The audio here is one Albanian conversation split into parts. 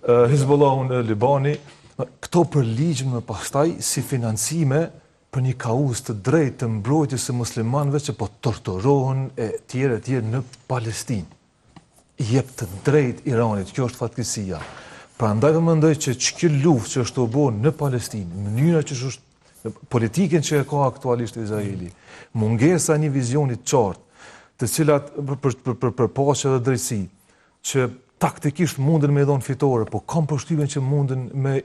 Hezbollahun në Libani, këto përligjen më pastaj si financime për një kauzë të drejtë të mbrojtjes së muslimanëve që po torturohen e tjerë e tjerë në Palestinë. I jep të drejtë Iranit, kjo është fatkeqësia. Prandaj po mendoj që që kjo luftë që është tu u bo në Palestinë, mënyra që është politikën që e ka aktualisht Izraeli, mungesa e një vizioni të qartë, të cilat për për për për, për paqe dhe drejtësi, që taktikisht munden me i dhonë fitore, po kam përshtypjen që munden me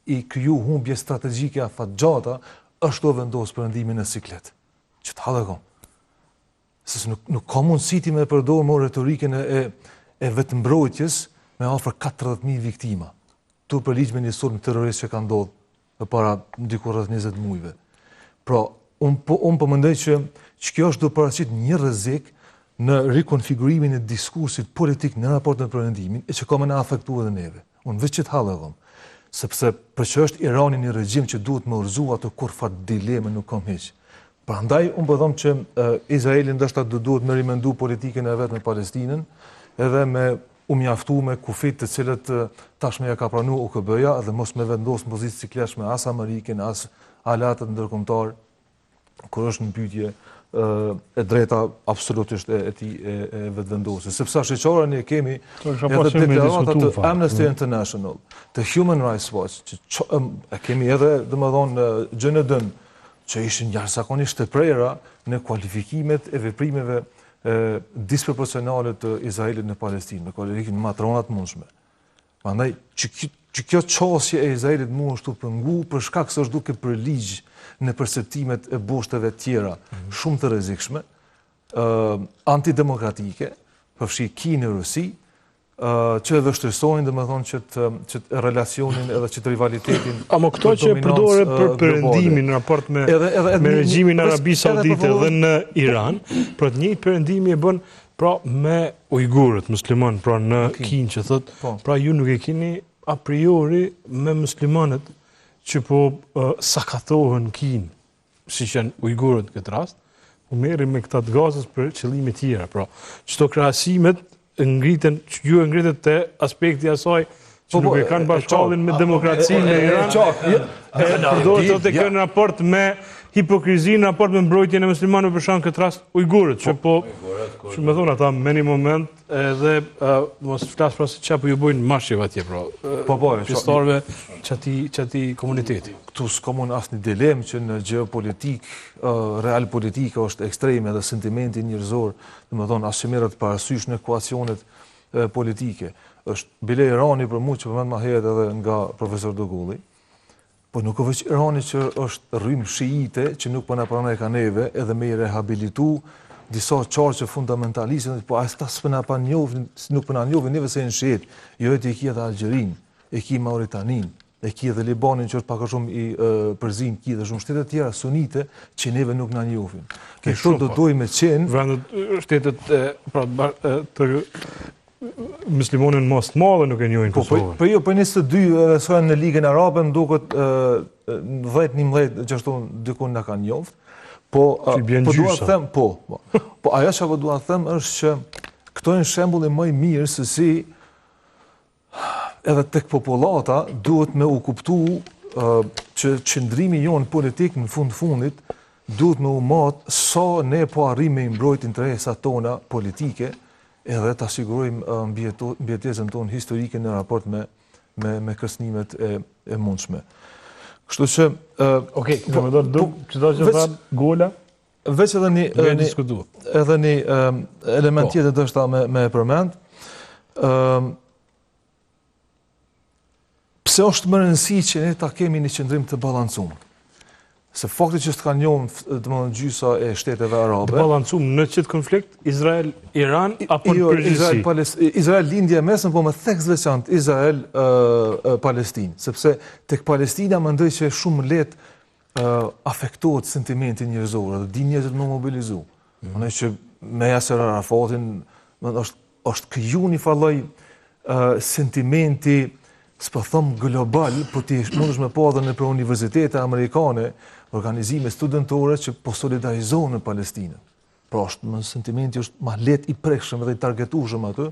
i kriju humbje strategjike afatgjata, është tu e vendosë perëndimin në siklet. Që të hallë kom. Se nuk, nuk ka mundësi ti me përdorë më retorikën e, e, e vetëmbrojtjes me afër 40.000 viktima. Tu përligj me një sulm terrorist që ka ndodhë për para diku rreth 20 mujve. Pra, unë po, un po mendoj që, që kjo është tu paraqit një rrezik në rikonfigurimin e diskursit politik në raport me perëndimin, e që ka me na afektu edhe neve. Unë veç qët hall e kom. Sepse për që është Irani një regjim që duhet me rrëzu atë kurrfarë dileme nuk kam hiq. Prandaj, unë po them që Izraeli ndoshta do duhet me rimendu politikën e vet me Palestinën, edhe me u mjaftu me kufit të cilët tashmë ja ka pranu OKB-ja dhe mos me vendos në pozitë sikletshme as Amerikën, as aleatët ndërkombëtar, kur është në pyetje e drejta absolutisht e, e tij e, e vetëvendosjes. Sepse ashiqare ne kemi edhe deklarata të Amnesty mm. International, të Human Rights Watch, që, që e kemi edhe, domethënë, GJEND-ën, që ishin jashtëzakonisht të prera në kualifikimet e veprimeve e, disproporcionale të Izraelit në Palestinë, me kualifikimin më të rënda të mundshme. Prandaj që kjo, që kjo qasje e Izraelit mu është tu pengu për shkak se është duke përligj në perceptimet e boshteve tjera mm -hmm. shumë të rrezikshme, ë antidemokratike, përfshi Kinë e Rusi, ë që e vështirësojnë domethënë që të që të relacionin edhe që të rivalitetin. Ama këto që e përdoren për perëndimin në raport me edhe, edhe, me regjimin e Arabisë Saudite dhe në Iran, pra të njëjtë perëndimi e bën Pra me ujgurët musliman, pra në Kinë që thot, po. pra ju nuk e keni a priori me muslimanët që po uh, sakatohen në Kinë, siç janë ujgurët në këtë rast, po merreni me këta të Gazës për qëllime tjera. Pra, qëto krahasimet ngriten, që ju e ngritët te aspekti asaj që po, nuk po, e kanë bash hallin me demokracinë në Iran, e përdoret të kjo në raport me hipokrizinë, në raport me mbrojtjen e muslimanëve për shembull në këtë rast ujgurët, që po, që me thonë ata me një moment edhe mos flas pra se çka po ju bojnë mashiv atje, pra, po, po, pjesëtarëve qatij, qatij komuniteti. Këtu s'ka mund asnjë dilemë që në gjeopolitikë, realpolitika është ekstreme dhe sentimenti njerëzor, domethonë, as që merret parasysh në ekuacionet politike. Është bile Irani për mu që përmend ma herët edhe nga profesor Dugolli, po nuk o veç Irani që është rrymë shiite që nuk po na pranojka neve edhe me i rehabilitu disa qarqe fundamentaliste, po as ta s'po na pa njohin, nuk po na njohin neve se janë shiit. Jo e ti e ki edhe Algjerinë, e ki Mauritaninë, e ki edhe Libanin që është pak a shumë i përzim, ki edhe shumë shtete tjera sunite që neve nuk na njohin. Këto do po. dojë me qenë... Vendet, shtetet pra, të muslimanë në masë të madhe nuk e njohin po, po, Kosovën. Po, po jo, po 22 edhe sa janë në Ligën Arabe, më duket 10, 11, qashtu dikun na kanë njoft. Po, po dua të them, po, po. Po ajo që po dua të them është që këto janë shembulli më i mirë se si edhe tek popullata duhet me u kuptu që qëndrimi jonë politik në fund fundit duhet me u mat sa ne po arrijmë me i mbrojt interesat tona politike edhe ta sigurojmë mbijetesën tonë historike në raport me me me kërcënimet e e mundshme. Kështu që Okej, okay, po, do do që do të thotë Gola Veç edhe një edhe një edhe një element po. tjetër deshta me me përmend. Ëm pse është me rëndësi që ne ta kemi një qëndrim të balancum? Se fakti që s'të kanë njohur, domethënë gjysa e shteteve arabe. Të balancum në qët konflikt Izrael Iran apo në jo, përgjithësi? Izrael Palestinë, Izrael Lindje e Mesme, po me theks veçantë Izrael Palestinë, sepse tek Palestina mendoj që shumë lehtë afektohet sentimenti njerëzor dhe di njerëzit me u mobilizu. Mm. Mendoj që me Jaser Arafatin është është kriju një farë lloj sentimenti s'po them global, po ti mundesh me pa edhe nëpër universitete amerikane, organizime studentore që po solidarizohen me Palestinën. Pra është më sentimenti është ma lehtë i prekshëm edhe i targetueshëm aty,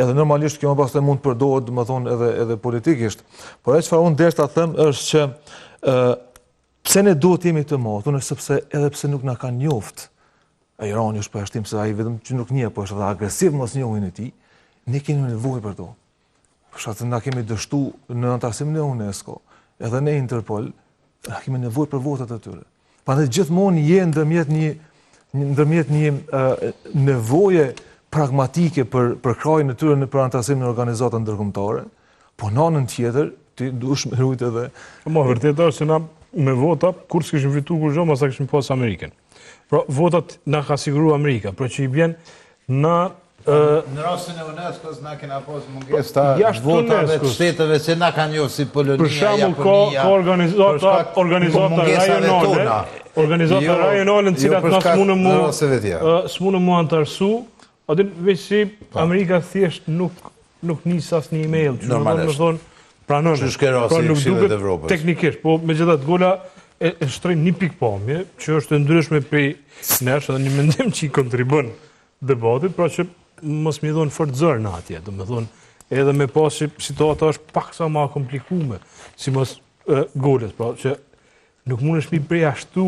edhe normalisht kjo më pastaj mund të përdoret, domethënë edhe edhe politikisht. Por ajo çfarë unë desha ta them është që ë pse ne duhet të jemi të matur, sepse edhe pse nuk na kanë njoft, Irani është përjashtim se ai vetëm që nuk njeh, po është edhe agresiv në mosnjohjen e tij, ne kemi nevojë për to. Për shkak se na kemi dështu në anëtarësim në UNESCO, edhe në Interpol, na kemi nevojë për votat e tyre. Prandaj gjithmonë je ndërmjet një ndërmjet një nevoje pragmatike për përkrahjen e tyre në për anëtarësim në organizata ndërkombëtare, po në anën tjetër ti duhesh me rujt edhe Po vërtet është se na me vota kur s'kishim fitu kurgjo, mos ta kishim pas Amerikën. Pra votat na ka siguru Amerika, pra që i bjen na Në rastin e UNESCO-s na kena pas mungesë të votave të shteteve që na kanë njohur si Polonia, Për shembull ka ka organizata organizata rajonale, organizata jo, rajonale në të cilat jo na s'mundëm mu s'mundëm mu antarësu, a din veç si po. Amerika thjesht nuk nuk nis asnjë email, që do të thonë pranon. Pra nuk duket teknikisht, po megjithatë Gola e, e shtrin një pikëpamje që është e ndryshme prej nesh edhe një mendim që i kontribon debatit, pra që mos me i dhonë fort zor në atje, domethonë, edhe me pa që situata është paksa ma komplikume, simas Golës, pra që nuk mundesh me i përjashtu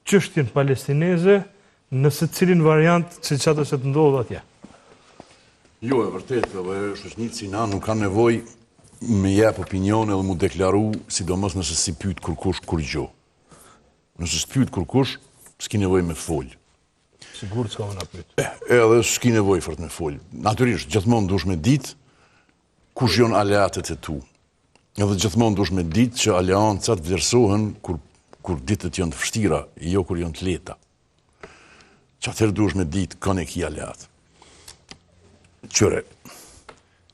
çështjen palestineze në secilin variant që qatë se të ndodhë atje. Jo, e vërtetë, edhe shoqnitë si na nuk kanë nevojë me jep opinione dhe mu deklaru, sidomos nëse s'i pyet kurkush kurgjo. Nëse s'të pyet kurkush, s'ki nevojë me folë. Sigurt s'ka me na pyet. Eh, edhe s'ki nevojë fort me fol. Natyrisht, gjithmonë duhesh me ditë kush janë aleatët e tu. Edhe gjithmonë duhesh me ditë që aleancat vlerësohen kur kur ditët janë të vështira, jo kur janë të lehta. Që atëherë duhesh me ditë kon e ki aleat. Qyre,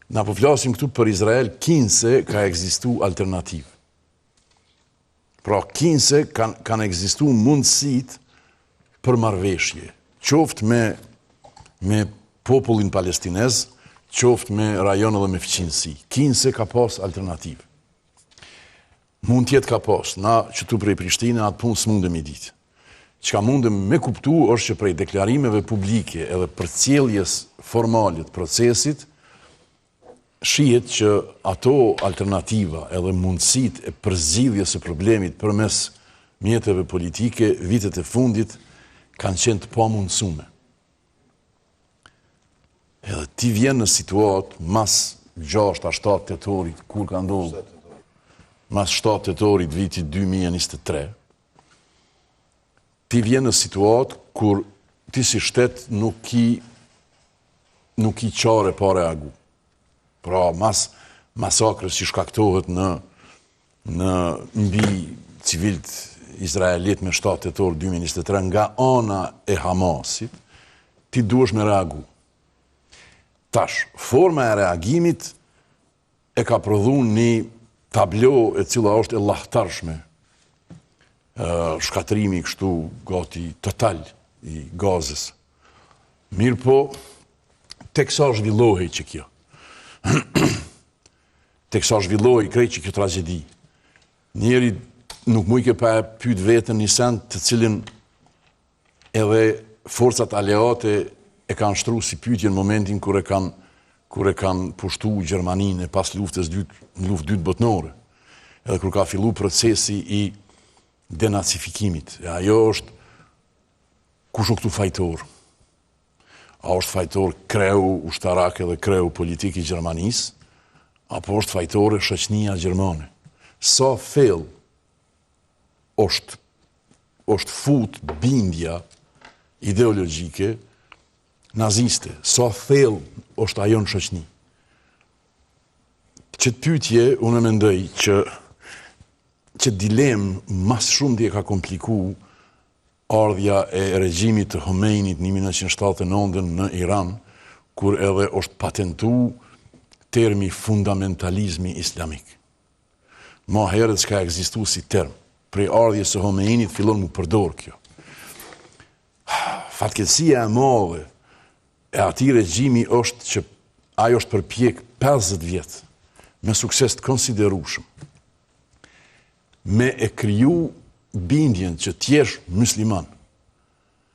na po flasim këtu për Izrael, kinse ka ekzistu alternativë. Pra, kinse kanë kanë ekzistu mundësitë për marrëveshje, qoftë me me popullin palestinez, qoftë me rajon edhe me fqinësi. Kinse ka pas alternativë. Mund të jetë ka pas, na qëtu prej Prishtine atë punë s'mundem me ditë. Çka mundem me kuptu është që prej deklarimeve publike edhe përcjelljes formale të procesit, shihet që ato alternativa edhe mundësitë e përzgjidhjes së problemit përmes mjeteve politike vitet e fundit kanë qenë të pamundësume. Edhe ti vjen në situatë mas 6 a 7 tetorit, kur ka ndodhur? Mas 7 tetorit vitit 2023, ti vjen në situatë kur ti si shtet nuk ki nuk ki qare pa reagu. Pra, mas masakrës që shkaktohet në, në mbi civilt izraelit me 7 tetor 2023 nga ana e Hamasit, ti duhesh me reagu. Tash, forma e reagimit e ka prodhu një tablo e cila është e llahtarshme, shkatërrimi kështu gati total i Gazës. Mirëpo, teksa zhvillohej që kjo, teksa zhvillohej krejt që kjo tragjedi, njeri nuk mujke pa e pyt veten një send të cilin Edhe forcat aleate e kanë shtru si pyetje në momentin kur e kanë kur e kanë pushtu Gjermaninë pas luftës dytë, në luftë dytë botnore. Edhe kur ka fillu procesi i denacifikimit. E ajo është kush o këtu fajtor? A është fajtor kreu ushtarak edhe kreu politik i Gjermanisë, apo është fajtore shoqnia gjermane? Sa thellë është është fut bindja ideologjike naziste, sa thellë është ajo në shoqni. Qët pyetje, unë mendoj që që dilemë ma së shumti e ka kompliku ardhja e regjimit të Khomeinit në 1979 në Iran, kur edhe është patentu termi fundamentalizmi islamik. Ma herët s'ka ekzistu si term. Prej ardhjes së Khomeinit fillon mu përdor kjo. Fatkeqësia e madhe e atij regjimi është që ai është përpjek 50 vjet me sukses të konsiderueshëm me e kriju bindjen që t'jesh musliman.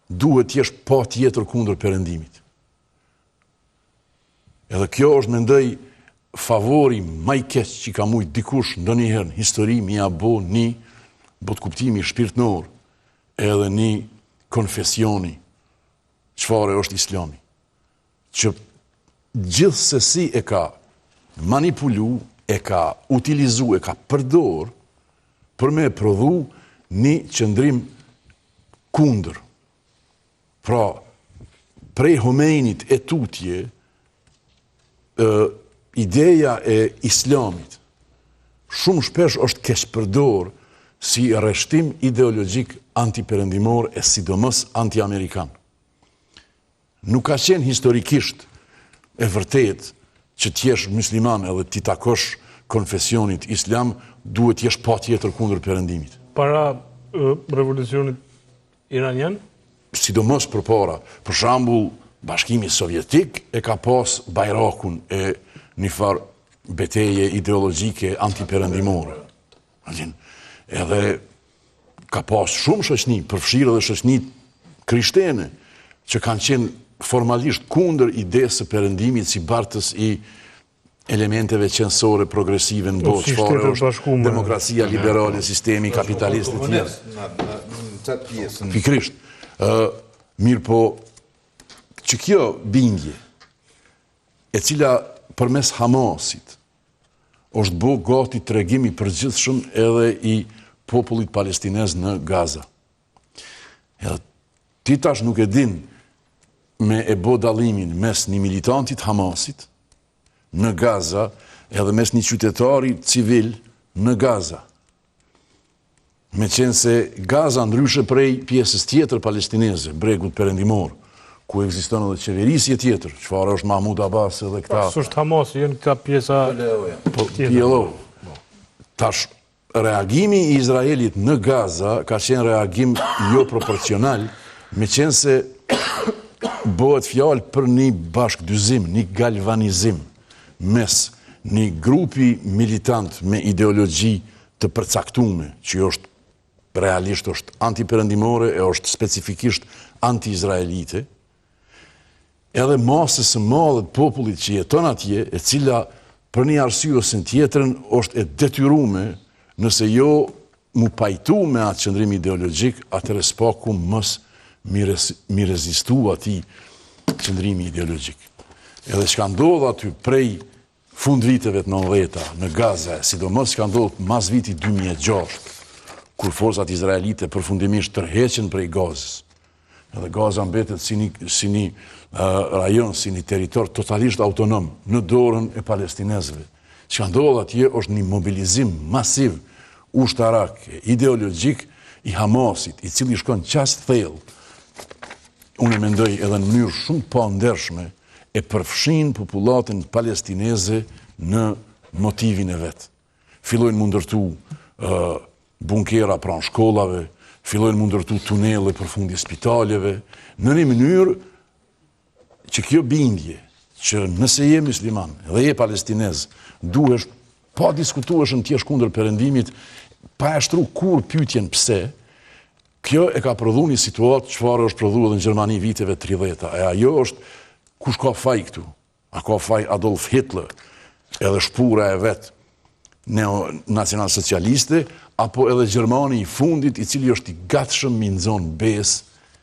duhet të jesh patjetër kundër perëndimit. Edhe kjo është mendoj favori ma i keq që ka mujt dikush ndonjëherë në histori me ia bo një botëkuptimi shpirtnor edhe një konfesioni çfarë është islami që gjithsesi e ka manipulu, e ka utilizu, e ka përdor për me prodhu një qëndrim kundër. Pra, prej Homeinit e tutje, ideja e islamit shumë shpesh është keqpërdor si rreshtim ideologjik antiperëndimor e sidomos antiamerikan. Nuk ka qenë historikisht e vërtetë që të jesh musliman edhe t'i takosh konfesionit islam, duhet të jesh patjetër kundër perëndimit. Para revolucionit iranian? Sidomos përpara. Për shembull, Bashkimi Sovjetik e ka pas bajrakun e një farë beteje ideologjike antiperëndimore. Edhe ka pas shumë shoqni, përfshirë edhe shoqni krishtene, që kanë qenë formalisht kundër idesë së perëndimit si bartës i elementeve qenësore progresive në botë, çfarë është demokracia liberale, sistemi kapitalist e tjerë. Pikërisht. Mirëpo, që kjo bindje, e cila përmes Hamasit, është bo gati tregim i përgjithshëm edhe i popullit palestinez në Gaza. Edhe ti tash nuk e din me e bo dallimin mes një militanti t'Hamasit në Gaza edhe mes një qytetari civil në Gaza. Meqenëse Gaza ndryshe prej pjesës tjetër palestineze, bregut perëndimor, ku ekziston edhe qeverisje tjetër, çfarë është Mahmud Abbas edhe këta... Po, s'është Hamas, janë këta pjesa po, tjetër. PLO. Tash, reagimi i Izraelit në Gaza ka qenë reagim jo proporcional, meqenëse bëhet fjalë për një bashkëdyzim, një galvanizim mes një grupi militant me ideologji të përcaktume, që është realisht është antiperëndimore e është specifikisht anti-izraelite, edhe masës së madhe të popullit që jeton atje, e cila për një arsye ose në tjetrën është e detyrume, nëse jo m'u pajtu me atë qëndrim ideologjik, atëherë s'paku mos m'i rezistu atij qëndrimi ideologjik. Edhe çka ndodh aty prej fund viteve të nëntëdhjeta në Gaza, e sidomos çka ndodh mas vitit 2006, kur forcat izraelite përfundimisht tërheqen prej Gazës. Edhe Gaza mbetet si një, si një rajon, si një territor totalisht autonom në dorën e palestinezëve. Çka ndodh atje është një mobilizim masiv ushtarak, ideologjik i Hamasit, i cili shkon qaq thellë. Unë mendoj edhe në mënyrë shumë të pandershme e përfshin popullatën palestineze në motivin e vet. Fillojnë m'u ndërtu bunkera pranë shkollave, fillojnë m'u ndërtu tunele përfundi spitaleve, në një mënyrë që kjo bindje, që nëse je musliman dhe je palestinez, duhesh padiskutueshëm të jesh kundër perëndimit, pa e shtru kurrë pyetjen pse, kjo e ka prodhu një situatë çfarë është prodhu edhe në Gjermani viteve 30-ta, e ajo është kush ka faj këtu? A ka faj Adolf Hitler, edhe shpura e vet neo-nacional-socialiste, apo edhe gjermani i fundit i cili është i gatshëm m'i nxon besë?